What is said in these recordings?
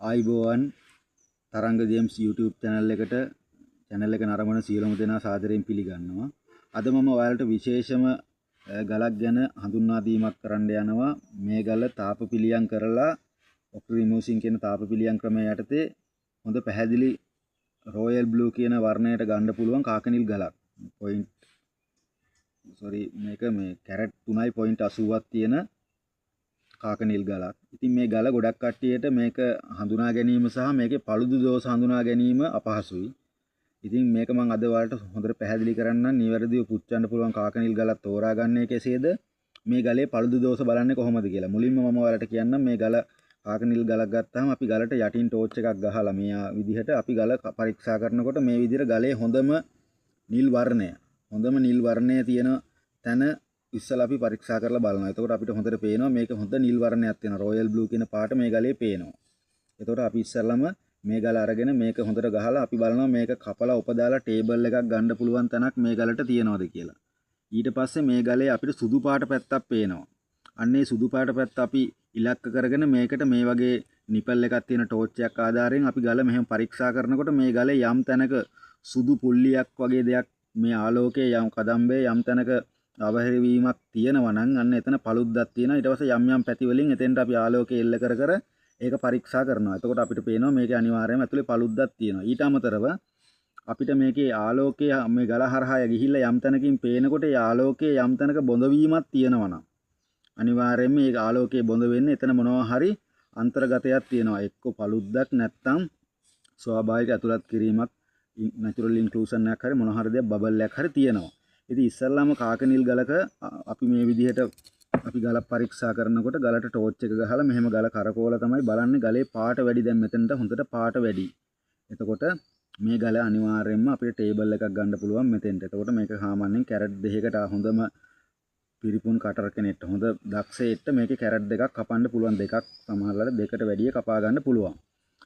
ආයිබෝවන් තරංග James YouTube channel එකට channel එක නරඹන සියලුම දෙනා සාදරයෙන් පිළිගන්නවා. අද මම ඔයාලට විශේෂම ගලක් ගැන හඳුන්වා දීමක් කරන්න යනවා. මේ ගල තාප පිළියම් කරලා ඔක්රිමූසින් කියන තාප පිළියම් ක්‍රමය යටතේ හොඳ පැහැදිලි රොයල් බ්ලූ කියන වර්ණයට ගන්න පුළුවන් කාකනිල් ගලක්. පොයින්ට් සෝරි මේක මේ කැරට් 3.80ක් තියෙන කාකනිල් ගලක්. ඉතින් මේ ගල ගොඩක් කට්ටියට මේක හඳුනා ගැනීම සහ මේකේ පළුදු දෝෂ හඳුනා ගැනීම අපහසුයි. ඉතින් මේක මම අද ඔයාලට හොඳට පැහැදිලි කරන්නම් නිවැරදිව පුච්චන්න පුළුවන් කාකනිල් ගලක් තෝරාගන්නේ කෙසේද, මේ ගලේ පළුදු දෝෂ බලන්නේ කොහොමද කියලා. මුලින්ම මම ඔයාලට කියන්නම් මේ ගල කාකනිල් ගලක් ගත්තාම අපි ගලට යටින් ටෝච් එකක් ගහලා මේ විදිහට අපි ගල පරීක්ෂා කරනකොට මේ විදිහට ගලේ හොඳම නිල් වර්ණය, හොඳම නිල් වර්ණය තියෙන තැන ඉස්සලා අපි පරීක්ෂා කරලා බලනවා. එතකොට අපිට හොඳට පේනවා මේක හොඳ නිල් වර්ණයක් තියෙනවා. රොයල් බ්ලූ කියන පාට මේ ගලේ පේනවා. එතකොට අපි ඉස්සල්ලාම මේ ගල අරගෙන මේක හොඳට ගහලා අපි බලනවා මේක කපලා උපදාලා ටේබල් එකක් ගන්න පුළුවන් තැනක් මේ ගලට තියෙනවද කියලා. ඊට පස්සේ මේ ගලේ අපිට සුදු පාට පැත්තක් පේනවා. අන්න ඒ සුදු පාට පැත්ත අපි ඉලක්ක කරගෙන මේකට මේ වගේ නිපල් එකක් තියෙන ටෝච් එකක් ආධාරයෙන් අපි ගල මෙහෙම පරීක්ෂා කරනකොට මේ ගලේ යම් තැනක සුදු පුල්ලියක් වගේ දෙයක් මේ ආලෝකයේ යම් කදම්බේ යම් තැනක අවහිර වීමක් තියෙනවා නම් අන්න එතන පළුද්දක් තියෙනවා. ඊට පස්සේ යම් යම් පැති වලින් එතෙන්ට අපි ආලෝකය එල්ල කර කර ඒක පරීක්ෂා කරනවා. එතකොට අපිට පේනවා මේකේ අනිවාර්යයෙන්ම ඇතුලේ පළුද්දක් තියෙනවා. ඊට අමතරව අපිට මේකේ ආලෝකය මේ ගල හරහා ගිහිල්ලා යම් තැනකින් පේනකොට ඒ ආලෝකයේ යම් තැනක බොඳ වීමක් තියෙනවා නම් අනිවාර්යයෙන්ම මේ ආලෝකයේ බොඳ වෙන්නේ එතන මොනවා හරි අන්තර්ගතයක් තියෙනවා. එක්ක පළුද්දක් නැත්තම් ස්වාභාවික ඇතුළත් කිරීමක්, නැචරල් ඉන්ක්ලූෂන් එකක් හරි මොන හරි දෙයක් බබල් එකක් හරි තියෙනවා. ඉතින් ඉස්සල්ලාම කාකනිල් ගලක අපි මේ විදිහට අපි ගල පරීක්ෂා කරනකොට ගලට ටෝච් එක ගහලා මෙහෙම ගල කරකවලා තමයි බලන්නේ ගලේ පාට වැඩි. දැන් මෙතනට හොඳට පාට වැඩි. එතකොට මේ ගල අනිවාර්යයෙන්ම අපිට ටේබල් එකක් ගන්න පුළුවන් මෙතෙන්ට. එතකොට මේක සාමාන්‍යයෙන් කැරට් දෙකකට හොඳම පිරිපුන් කටර් කෙනෙක්ට හොඳ දක්ෂයෙක්ට මේකේ කැරට් දෙකක් කපන්න පුළුවන්. දෙකක් සමහරවල්ලාට දෙකට වැඩිය කපා ගන්න පුළුවන්.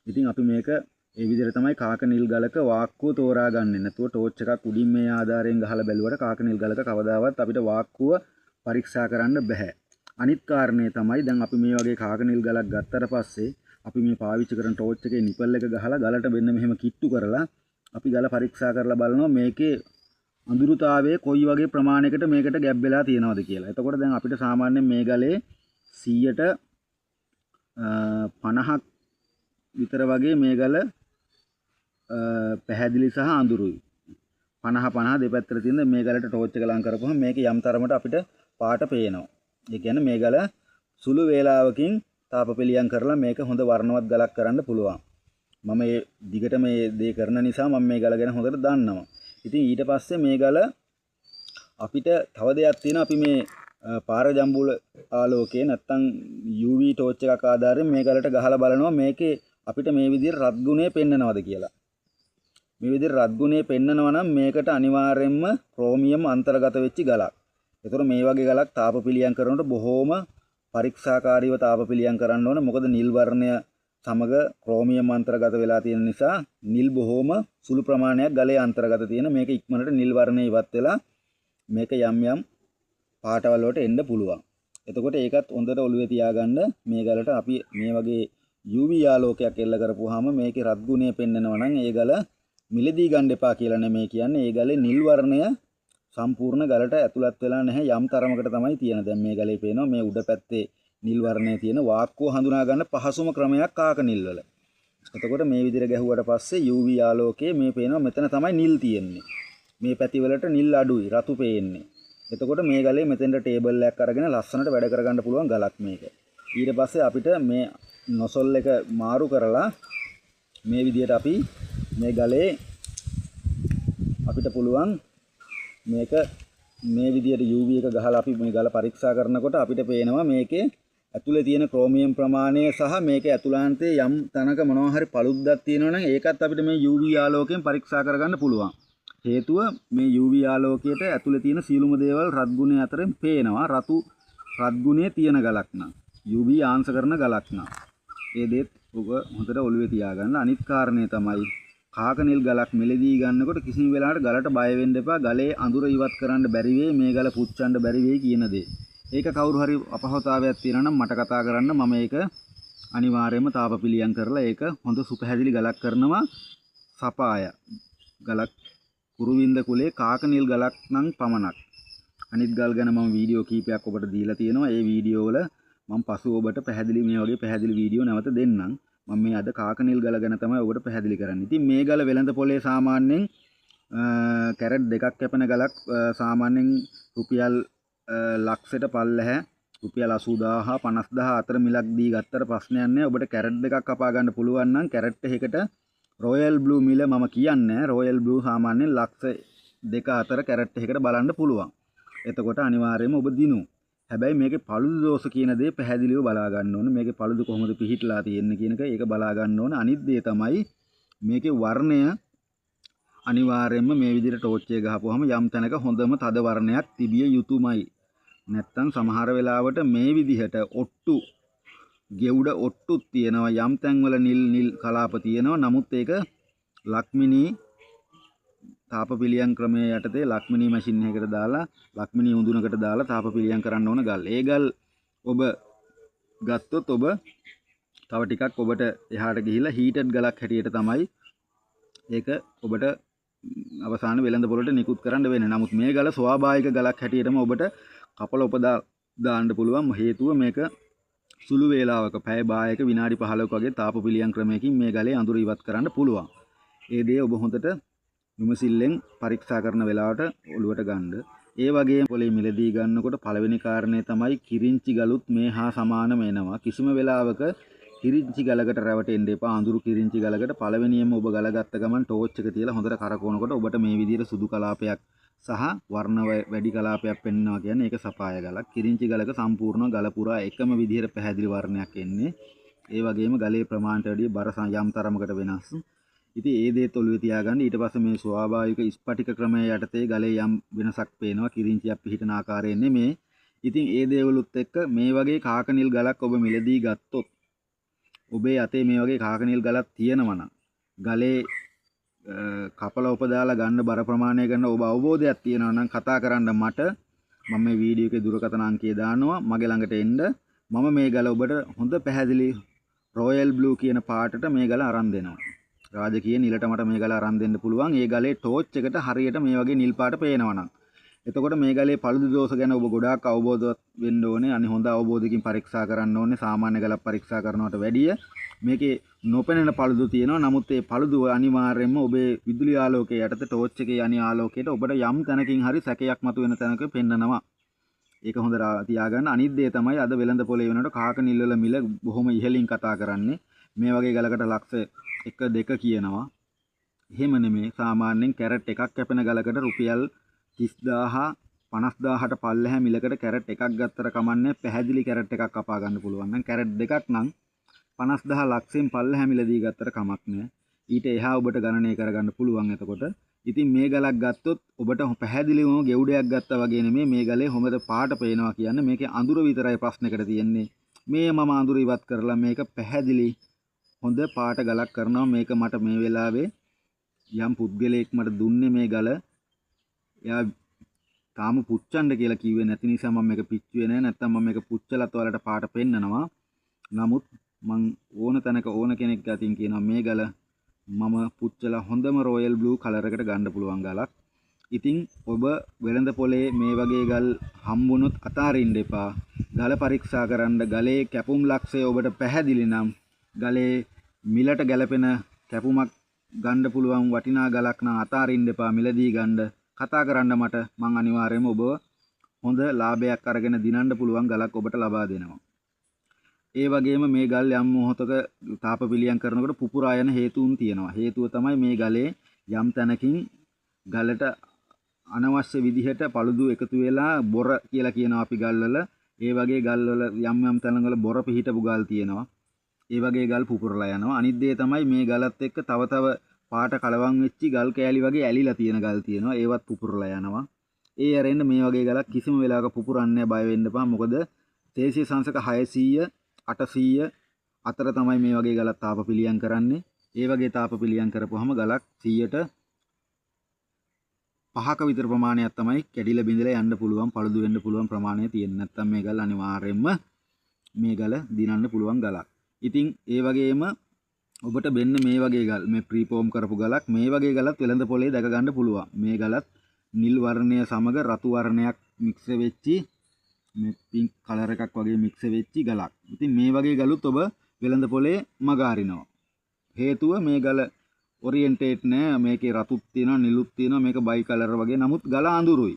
ඉතින් අපි මේක ඒ විදිහට තමයි කාකනිල් ගලක වාක්කුව තෝරා ගන්නෙ. නැතුව ටෝච් එකක් උඩින් මේ ආධාරයෙන් ගහලා බැලුවට කාකනිල් ගලක කවදාවත් අපිට වාක්කුව පරීක්ෂා කරන්න බැහැ. අනිත් කාරණේ තමයි දැන් අපි මේ වගේ කාකනිල් ගලක් ගත්තට පස්සේ අපි මේ පාවිච්චි කරන ටෝච් එකේ නිපල් එක ගහලා ගලට මෙන්න මෙහෙම කිට්ටු කරලා අපි ගල පරීක්ෂා කරලා බලනවා මේකේ අඳුරුතාවය කොයි වගේ ප්‍රමාණයකට මේකට ගැබ් වෙලා තියෙනවද කියලා. එතකොට දැන් අපිට සාමාන්‍යයෙන් මේ ගලේ 150ක් විතර වගේ මේ ගල පැහැදිලි සහ අඳුරුයි. 50 50 දෙපැත්තට තියෙන මේ ගලට ටෝච් එක ලං කරපුවම මේක යම් තරමට අපිට පාට පේනවා. ඒ කියන්නේ මේ ගල සුළු වේලාවකින් තාප පිළියම් කරලා මේක හොඳ වර්ණවත් ගලක් කරන්න පුළුවන්. මම මේ දිගට මේ දේ කරන නිසා මම මේ ගල ගැන හොඳට දන්නවා. ඉතින් ඊට පස්සේ මේ ගල අපිට තව දෙයක් තියෙනවා. අපි මේ පාර ජම්බුල ආලෝකයේ නැත්තම් UV torch එකක් ආධාරයෙන් මේ ගලට ගහලා බලනවා මේකේ අපිට මේ විදිහට රත් ගුණය පෙන්නනවද කියලා. මේ විදිහට රත් ගුණය පෙන්නනවා නම් මේකට අනිවාර්යයෙන්ම ක්‍රෝමියම් අන්තර්ගත වෙච්ච ගලක්. ඒතර මේ වගේ ගලක් තාප පිළියම් කරනකොට බොහෝම පරීක්ෂාකාරීව තාප පිළියම් කරන්න ඕන. මොකද නිල් වර්ණය සමග ක්‍රෝමියම් අන්තර්ගත වෙලා තියෙන නිසා නිල් බොහෝම සුළු ප්‍රමාණයක් ගලේ අන්තර්ගත තියෙන මේක ඉක්මනට නිල් වර්ණය ඉවත් වෙලා මේක යම් යම් පාටවල් වලට එන්න පුළුවන්. එතකොට ඒකත් හොඳට ඔළුවේ තියාගන්න. මේ ගලට අපි මේ වගේ UV ආලෝකයක් එල්ල කරපුවාම මේකේ රත් ගුණය පෙන්නනවා නම් ඒ ගල මිලදී ගන්න එපා කියලා නෙමෙයි කියන්නේ. ඒ ගලේ නිල් වර්ණය සම්පූර්ණ ගලට ඇතුළත් වෙලා නැහැ, යම් තරමකට තමයි තියෙන. දැන් මේ ගලේ පේනවා මේ උඩ පැත්තේ නිල් වර්ණය තියෙන වාක්කුව හඳුනා ගන්න පහසුම ක්‍රමයක් කාකනිල් වල. එතකොට මේ විදිහට ගැහුවට පස්සේ UV ආලෝකයේ මේ පේනවා මෙතන තමයි නිල් තියෙන්නේ. මේ පැති වලට නිල් අඩුයි, රතු පේන්නේ. එතකොට මේ ගලේ මෙතෙන්ට ටේබල් එකක් අරගෙන ලස්සනට වැඩ කරගන්න පුළුවන් ගලක් මේක. ඊට පස්සේ අපිට මේ නොසොල් එක මාරු කරලා මේ විදිහට අපි මේ ගලේ අපිට පුළුවන් මේක මේ විදිහට UV එක ගහලා අපි මේ ගල පරීක්ෂා කරනකොට අපිට පේනවා මේකේ ඇතුලේ තියෙන ක්‍රෝමියම් ප්‍රමාණය සහ මේකේ ඇතුළාන්තයේ යම් තැනක මොනවා හරි පළුද්දක් තියෙනවා නම් ඒකත් අපිට මේ UV ආලෝකයෙන් පරීක්ෂා කරගන්න පුළුවන්. හේතුව මේ UV ආලෝකයට ඇතුලේ තියෙන සියලුම දේවල් රත් ගුණය අතරින් පේනවා. රතු රත් ගුණය තියෙන ගලක් නම් UV ආංශ කරන ගලක් නම් ඒ දේත් ඔබ හොඳට ඔළුවේ තියාගන්න. අනිත් කාරණේ තමයි කාකනිල් ගලක් මිලදී ගන්නකොට කිසිම වෙලාවකට ගලට බය වෙන්න එපා. ගලේ අඳුර ඉවත් කරන්න බැරි වෙයි, මේ ගල පුච්චන්න බැරි වෙයි කියන දේ. ඒක කවුරු හරි අපහසුතාවයක් තියෙනවා නම් මට කතා කරන්න. මම ඒක අනිවාර්යයෙන්ම තාප පිළියම් කරලා ඒක හොඳ සුපැහැදිලි ගලක් කරනවා. සපාය ගලක් කුරුවින්ද කුලේ කාකනිල් ගලක් නම් පමණක්. අනිත් ගල් ගැන මම වීඩියෝ කීපයක් ඔබට දීලා තියෙනවා. ඒ වීඩියෝ වල මම පසු ඔබට පැහැදිලි මේ වගේ පැහැදිලි වීඩියෝ නැවත දෙන්නම්. මම මේ අද කාකනිල් ගල ගැන තමයි ඔබට පැහැදිලි කරන්නේ. ඉතින් මේ ගල වෙළඳ පොලේ සාමාන්‍යයෙන් කැරට් දෙකක් කැපෙන ගලක් සාමාන්‍යයෙන් රුපියල් ලක්ෂයට පල්ලෙහා රුපියල් 80000 50000 අතර මිලක් දී ගත්තට ප්‍රශ්නයක් නෑ. ඔබට කැරට් දෙකක් කපා ගන්න පුළුවන් නම් කැරට් එකකට රොයල් බ්ලූ මිල මම කියන්නේ රොයල් බ්ලූ සාමාන්‍යයෙන් ලක්ෂ දෙක අතර කැරට් එකකට බලන්න පුළුවන්. එතකොට අනිවාර්යයෙන්ම ඔබ දිනු. හැබැයි මේකේ පළුදු දෝෂ කියන දේ පැහැදිලිව බලා ගන්න ඕනේ. මේකේ පළුදු කොහොමද පිහිටලා තියෙන්නේ කියන එක ඒක බලා ගන්න ඕනේ. අනිත් දේ තමයි මේකේ වර්ණය අනිවාර්යයෙන්ම මේ විදිහට ටෝච් එක ගහපුවාම යම් තැනක හොඳම තද වර්ණයක් තිබිය යුතුමයි. නැත්තම් සමහර වෙලාවට මේ විදිහට ඔට්ටු ගෙවුඩ ඔට්ටුත් තියෙනවා. යම් තැන්වල නිල් නිල් කලාප තියෙනවා. නමුත් ඒක ලක්මිනී තාප පිළියම් ක්‍රමයේ යටතේ ලක්මිනී මැෂින් එකකට දාලා ලක්මිනී උඳුනකට දාලා තාප පිළියම් කරන්න ඕන ගල්. ඒ ගල් ඔබ ගත්තොත් ඔබ තව ටිකක් ඔබට එහාට ගිහිලා හීටඩ් ගලක් හැටියට තමයි ඒක ඔබට අවසාන වෙළඳ පොළට නිකුත් කරන්න වෙන්නේ. නමුත් මේ ගල ස්වාභාවික ගලක් හැටියටම ඔබට කපල උපදා දාන්න පුළුවන්. හේතුව මේක සුළු වේලාවක පැය භාගයක විනාඩි 15ක වගේ තාප පිළියම් ක්‍රමයකින් මේ ගලේ අඳුර ඉවත් කරන්න පුළුවන්. ඒ දේ ඔබ හොඳට විමසිල්ලෙන් පරීක්ෂා කරන වෙලාවට ඔළුවට ගන්න. ඒ වගේම පොලේ මිලදී ගන්නකොට පළවෙනි කාරණේ තමයි කිරින්චි ගලුත් මේ හා සමානම එනවා. කිසිම වෙලාවක කිරින්චි ගලකට රැවටෙන්න එපා. අඳුරු කිරින්චි ගලකට පළවෙනියෙන්ම ඔබ ගල ගත්ත ගමන් ටෝච් එක තියලා හොඳට කරකවනකොට ඔබට මේ විදිහට සුදු කලාපයක් සහ වර්ණ වැඩි කලාපයක් පෙන්වනවා කියන්නේ ඒක සපාය ගලක්. කිරින්චි ගලක සම්පූර්ණ ගල පුරා එකම විදිහට පැහැදිලි වර්ණයක් එන්නේ. ඒ වගේම ගලේ ප්‍රමාණයට වැඩිය බර යම් තරමකට වෙනස්. ඉතින් ඒ දේත් ඔළුවේ තියාගන්න. ඊට පස්සේ මේ ස්වාභාවික ස්ෆටික ක්‍රමයේ යටතේ ගලේ යම් වෙනසක් පේනවා. කිරින්චියක් පිහිටන ආකාරයෙන් නෙමේ. ඉතින් ඒ දේවලුත් එක්ක මේ වගේ කාකනිල් ගලක් ඔබ මිලදී ගත්තොත් ඔබේ අතේ මේ වගේ කාකනිල් ගලක් තියෙනවා නම් ගලේ කපල උපදාලා ගන්න බර ප්‍රමාණය ගැන ඔබ අවබෝධයක් තියෙනවා නම් කතා කරන්න මට. මම මේ වීඩියෝ එකේ දුරකථන අංකය දානවා. මගේ ළඟට එන්න. මම මේ ගල ඔබට හොඳ පැහැදිලි රොයල් බ්ලූ කියන පාටට මේ ගල අරන් දෙනවා. රාජකීය නිලට මට මේ ගල අරන් දෙන්න පුළුවන්. ඒ ගලේ ටෝච් එකට හරියට මේ වගේ නිල් පාට පේනවා නම්. එතකොට මේ ගලේ පළුදු දෝෂ ගැන ඔබ ගොඩාක් අවබෝධවත් වෙන්න ඕනේ. අනි හොඳ අවබෝධයකින් පරීක්ෂා කරන්න ඕනේ. සාමාන්‍ය ගලක් පරීක්ෂා කරනවට වැඩිය මේකේ නොපෙනෙන පළුදු තියෙනවා. නමුත් ඒ පළුදු අනිවාර්යයෙන්ම ඔබේ විදුලි ආලෝකයේ යටතේ ටෝච් එකේ යන ආලෝකයට ඔබට යම් තැනකින් හරි සැකයක් මතුවෙන තැනක පෙන්නනවා. ඒක හොඳට තියාගන්න. අනිත් දේ තමයි අද වෙළඳ පොලේ වෙනකොට කාකනිල් වල මිල බොහොම ඉහළින් කතා කරන්නේ. මේ වගේ ගලකට ලක්ෂ 1 2 කියනවා. එහෙම නෙමේ. සාමාන්‍යයෙන් කැරට් එකක් කැපෙන ගලකට රුපියල් 30000 50000ට පල්ලෙහා මිලකට කැරට් එකක් ගත්තට කමන්නේ. පැහැදිලි කැරට් එකක් කපා ගන්න පුළුවන් නම් කැරට් දෙකක් නම් 50000 ලක්ෂයෙන් පල්ලෙහා මිලදී ගත්තට කමක් නෑ. ඊට එහා ඔබට ගණනය කරගන්න පුළුවන් එතකොට. ඉතින් මේ ගලක් ගත්තොත් ඔබට පැහැදිලිවම ගෙවුඩයක් ගත්තා වගේ නෙමෙයි මේ ගලේ හොඳට පාට පේනවා කියන්නේ. මේකේ අඳුර විතරයි ප්‍රශ්නයකට තියෙන්නේ. මේ මම අඳුර ඉවත් කරලා මේක පැහැදිලි හොඳ පාට ගලක් කරනවා. මේක මට මේ වෙලාවේ යම් පුද්ගලයෙක් මට දුන්නේ මේ ගල. එයා තාම පුච්චන්න කියලා කිව්වේ නැති නිසා මම මේක පිච්චුවේ නෑ. නැත්තම් මම මේක පුච්චලත් ඔයාලට පාට පෙන්නනවා. නමුත් මං ඕන තැනක ඕන කෙනෙක් අතින් කියනවා මේ ගල මම පුච්චලා හොඳම රොයල් බ්ලූ කලර් එකට ගන්න පුළුවන් ගලක්. ඉතින් ඔබ වෙළඳ පොලේ මේ වගේ ගල් හම්බුනොත් අතාරින්න එපා. ගල පරීක්ෂා කරන්න. ගලේ කැපුම් ලක්ෂය ඔබට පැහැදිලි නම් ගලේ මිලට ගැලපෙන කැපුමක් ගන්න පුළුවන් වටිනා ගලක් නම් අතාරින්න එපා. මිලදී ගන්න. කතා කරන්න මට. මං අනිවාර්යයෙන්ම ඔබව හොඳ ලාභයක් අරගෙන දිනන්න පුළුවන් ගලක් ඔබට ලබා දෙනවා. ඒ වගේම මේ ගල් යම් මොහොතක තාප පිළියම් කරනකොට පුපුරා යන හේතුන් තියෙනවා. හේතුව තමයි මේ ගලේ යම් තැනකින් ගලට අනවශ්‍ය විදිහට පළුදු එකතු වෙලා බොර කියලා කියනවා අපි ගල්වල. ඒ වගේ ගල්වල යම් යම් තැන්වල බොර පිහිටපු ගල් තියෙනවා. ඒ වගේ ගල් පුපුරලා යනවා. අනිත් දේ තමයි මේ ගලත් එක්ක තව තව පාට කලවම් වෙච්චි ගල් කෑලි වගේ ඇලිලා තියෙන ගල් තියෙනවා. ඒවත් පුපුරලා යනවා. ඒ ඇරෙන්න මේ වගේ ගලක් කිසිම වෙලාවක පුපුරන්නේ බය වෙන්න එපා. මොකද සෙල්සියස් අංශක 600 800 අතර තමයි මේ වගේ ගලක් තාප පිළියම් කරන්නේ. ඒ වගේ තාප පිළියම් කරපුවාම ගලක් 100ට 5ක විතර ප්‍රමාණයක් තමයි කැඩිලා බිඳලා යන්න පුළුවන්, පළුදු වෙන්න පුළුවන් ප්‍රමාණය තියෙන. නැත්තම් මේ ගල අනිවාර්යයෙන්ම මේ ගල දිනන්න පුළුවන් ගලක්. ඉතින් ඒ වගේම ඔබට මෙන්න මේ වගේ ගල්, මේ ප්‍රීෆෝම් කරපු ගලක්, මේ වගේ ගලත් වෙළඳ පොලේ දැක ගන්න පුළුවන්. මේ ගලත් නිල් වර්ණය සමග රතු වර්ණයක් මික්ස් වෙච්චි, මේ පින්ක් කලර් එකක් වගේ මික්ස් වෙච්චි ගලක්. ඉතින් මේ වගේ ගලුත් ඔබ වෙළඳ පොලේ මග අරිනවා. හේතුව මේ ගල ඔරියන්ටේට් නෑ, මේකේ රතුත් තියෙනවා නිලුත් තියෙනවා, මේක බයි කලර් වගේ. නමුත් ගල අඳුරුයි.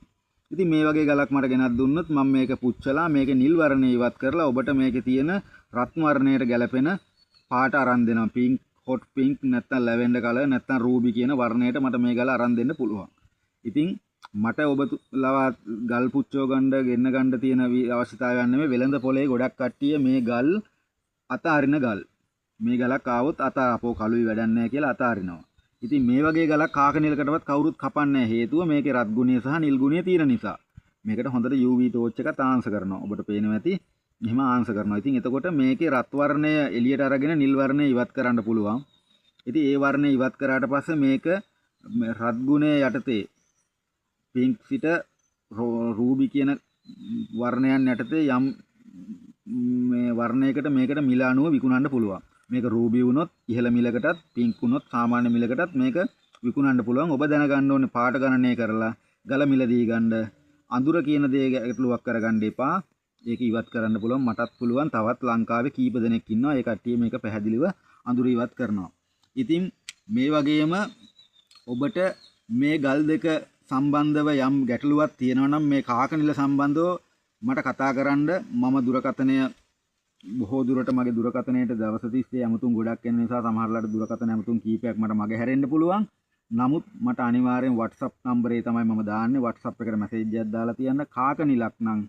ඉතින් මේ වගේ ගලක් මට ගෙනත් දුන්නොත් මම මේක පුච්චලා මේකේ නිල් වර්ණය ඉවත් කරලා ඔබට මේකේ තියෙන රත් වර්ණයට ගැලපෙන පාට අරන් දෙනවා. පින්ක්, හොට් පින්ක්, නැත්නම් ලැවෙන්ඩර් කලර්, නැත්නම් රූබි කියන වර්ණයට මට මේ ගල අරන් දෙන්න පුළුවන්. ඉතින් මට ඔබ ලවා ගල් පුච්චව ගන්න, ගෙන්න ගන්න තියෙන අවශ්‍යතාවයක් නෙමෙයි. වෙළඳ පොලේ ගොඩක් කට්ටිය මේ ගල් අතාරින ගල්. මේ ගලක් ආවොත් අපෝ කළුයි වැඩක් නැහැ කියලා අතාරිනවා. ඉතින් මේ වගේ ගලක් කාක නිලකටවත් කවුරුත් කපන්නේ නැහැ. හේතුව මේකේ රත් ගුණය සහ නිල් ගුණය තියෙන නිසා. මේකට හොඳට UV torch එකත් ආන්සර් කරනවා. ඔබට පේනවා ඇති මෙහෙම ආන්සර් කරනවා. ඉතින් එතකොට මේකේ රත් වර්ණය එළියට අරගෙන නිල් වර්ණය ඉවත් කරන්න පුළුවන්. ඉතින් ඒ වර්ණය ඉවත් කරාට පස්සේ මේක රත් ගුණය යටතේ පින්ක් සිට රූබි කියන වර්ණයන් යටතේ යම් මේ වර්ණයකට මේකට මිල අනුව විකුණන්න පුළුවන්. මේක රූබි වුණොත් ඉහළ මිලකටත්, පින්ක් වුණොත් සාමාන්‍ය මිලකටත් මේක විකුණන්න පුළුවන්. ඔබ දැනගන්න ඕනේ පාට ගණනය කරලා ගල මිලදී ගන්න. අඳුර කියන දේ ගැටලුවක් කරගන්න එපා. ඒක ඉවත් කරන්න පුළුවන්. මටත් පුළුවන්. තවත් ලංකාවේ කීප දෙනෙක් ඉන්නවා. ඒ කට්ටිය මේක පැහැදිලිව අඳුර ඉවත් කරනවා. ඉතින් මේ වගේම ඔබට මේ ගල් දෙක සම්බන්ධව යම් ගැටලුවක් තියෙනවා නම් මේ කාක නිල සම්බන්ධව මට කතා කරන්න. මම දුරකථනය බොහෝ දුරට මගේ දුරකථනයට දවස් තිස්සේ ඇමතුම් ගොඩක් එන නිසා සමහරලාට දුරකථන ඇමතුම් කීපයක් මට මග හැරෙන්න පුළුවන්. නමුත් මට අනිවාර්යෙන් WhatsApp නම්බරේ තමයි මම දාන්නේ. WhatsApp එකට මැසේජ් එකක් දාලා තියන්න. කාක නිලක් නම්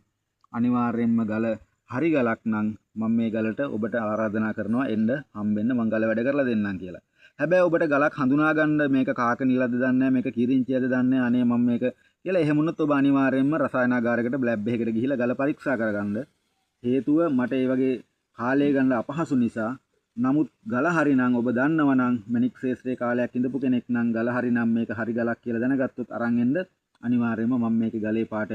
අනිවාර්යෙන්ම ගල හරි ගලක් නම් මම මේ ගලට ඔබට ආරාධනා කරනවා එන්න හම්බෙන්න, මං ගල වැඩ කරලා දෙන්නම් කියලා. හැබැයි ඔබට ගලක් හඳුනා ගන්න මේක කාක නිලක්ද දන්නේ නැහැ, මේක කිරින්චියද දන්නේ නැහැ, අනේ මම මේක කියලා එහෙම වුණොත් ඔබ අනිවාර්යෙන්ම රසායනාගාරයකට ලැබ් එකකට ගිහිල්ලා ගල පරීක්ෂා කරගන්න. හේතුව මට ඒ වගේ කාලය ගන්න අපහසු නිසා. නමුත් ගල හරි නම් ඔබ දන්නවා නම් මැණික් ක්ෂේත්‍රයේ කාලයක් ඉඳපු කෙනෙක් නම් ගල හරි නම් මේක හරි ගලක් කියලා දැනගත්තොත් අරන් එන්න. අනිවාර්යයෙන්ම මම මේකේ ගලේ පාට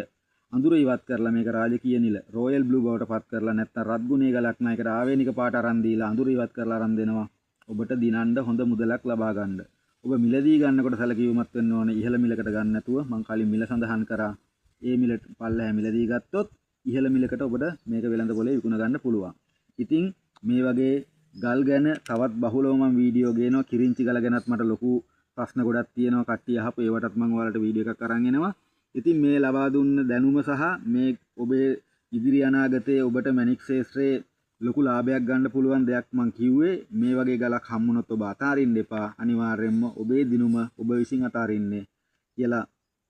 අඳුර ඉවත් කරලා මේක රාජකීය නිල රොයල් බ්ලූ බවට පත් කරලා, නැත්නම් රත් ගුණයේ ගලක් නම් ඒකට ආවේනික පාට අරන් දීලා අඳුර ඉවත් කරලා අරන් දෙනවා. ඔබට දිනන්න හොඳ මුදලක් ලබා ගන්න. ඔබ මිලදී ගන්නකොට සැලකිලිමත් වෙන්න ඕනේ. ඉහළ මිලකට ගන්න නැතුව මං කලින් මිල සඳහන් කරා. ඒ මිලට පල්ලෙහා මිලදී ගත්තොත් ඉහළ මිලකට ඔබට මේක වෙළඳ පොලේ විකුණ ගන්න පුළුවන්. ඉතින් මේ වගේ ගල් ගැන තවත් බහුලව මං වීඩියෝ ගේනවා. කිරින්චි ගල ගැනත් මට ලොකු ප්‍රශ්න ගොඩක් තියෙනවා. කට්ටිය අහපු ඒවටත් මං ඔයාලට වීඩියෝ එකක් අරන් එනවා. ඉතින් මේ ලබා දුන්න දැනුම සහ මේ ඔබේ ඉදිරි අනාගතයේ ඔබට මැණික් ක්ෂේත්‍රයේ ලොකු ලාභයක් ගන්න පුළුවන් දෙයක් මං කිව්වේ. මේ වගේ ගලක් හම්බුනොත් ඔබ අතාරින්න එපා. අනිවාර්යයෙන්ම ඔබේ දිනුම ඔබ විසින් අතාරින්නේ කියලා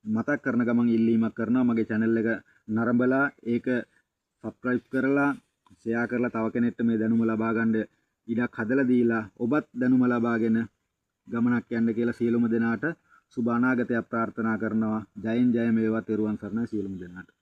මතක් කරන ගමන් ඉල්ලීමක් කරනවා. මගේ channel එක නරඹලා ඒක subscribe කරලා ෂෙයා කරලා තව කෙනෙක්ට මේ දැනුම ලබා ගන්න ඉඩක් හදලා දීලා ඔබත් දැනුම ලබාගෙන ගමනක් යන්න කියලා සියලුම දෙනාට සුබ අනාගතයක් ප්‍රාර්ථනා කරනවා. ජයෙන් ජය වේවා. තෙරුවන් සරණයි සියලුම දෙනාට.